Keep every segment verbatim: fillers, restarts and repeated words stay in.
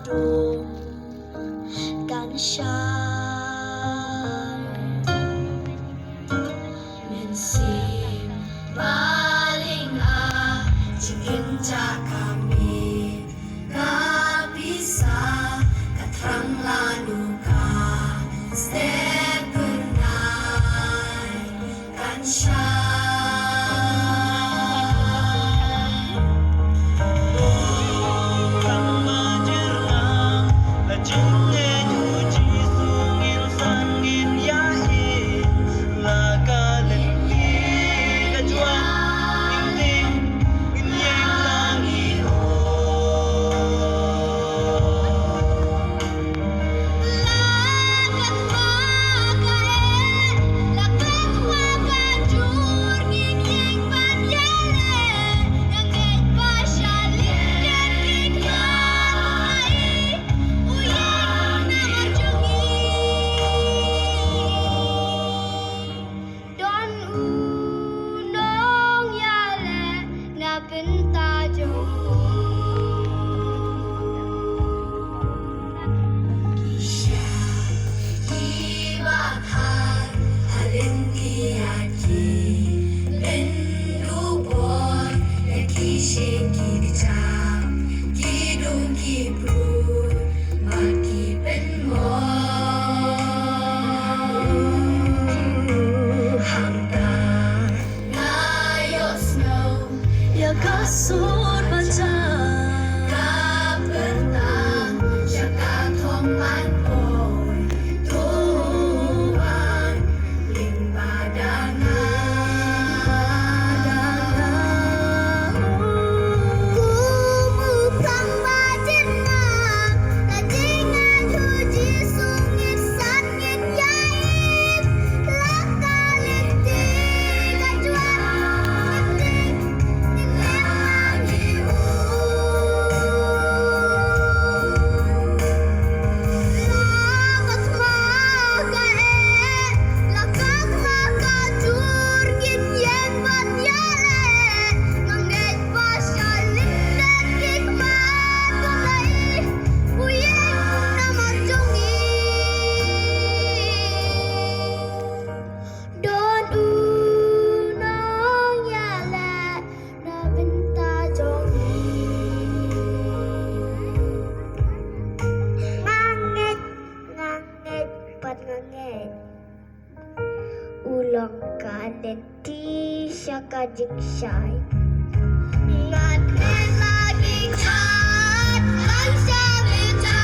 Kan shai. Mynsiem bahaïing, ah, jingkynjah ka miet, ka pisa, ka thrang lano ka step kyrnai. Kan shai. Don u nongïaleh na bynta jong u. Ki shah, ki bakhan, ha lynti ïa ki, lyndu bor, ïa ki sheng ki kjam, ki dung ki briew, bad ki pynmong. Hangta nga ïohsngew ïa ka sur bajam, ka pyrta sha ka thong man poi, to wan lyngba da nga. Kum u pang ba jin nga, ka jingaiñ u Jisu ngin san ngin ïa im. La ka lynti ka juan, Don u nongïaleh na bynta jong ngi. Nga ngeit, nga ngeit, bad nga ngeit. U long ka lynti sha ka jingshai. Nga ngeit la ki khat ban shah bynta.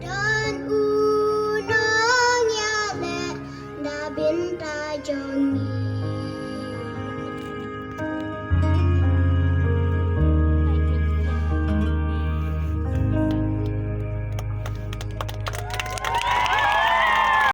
Don u nongïaleh na bynta jong ngi.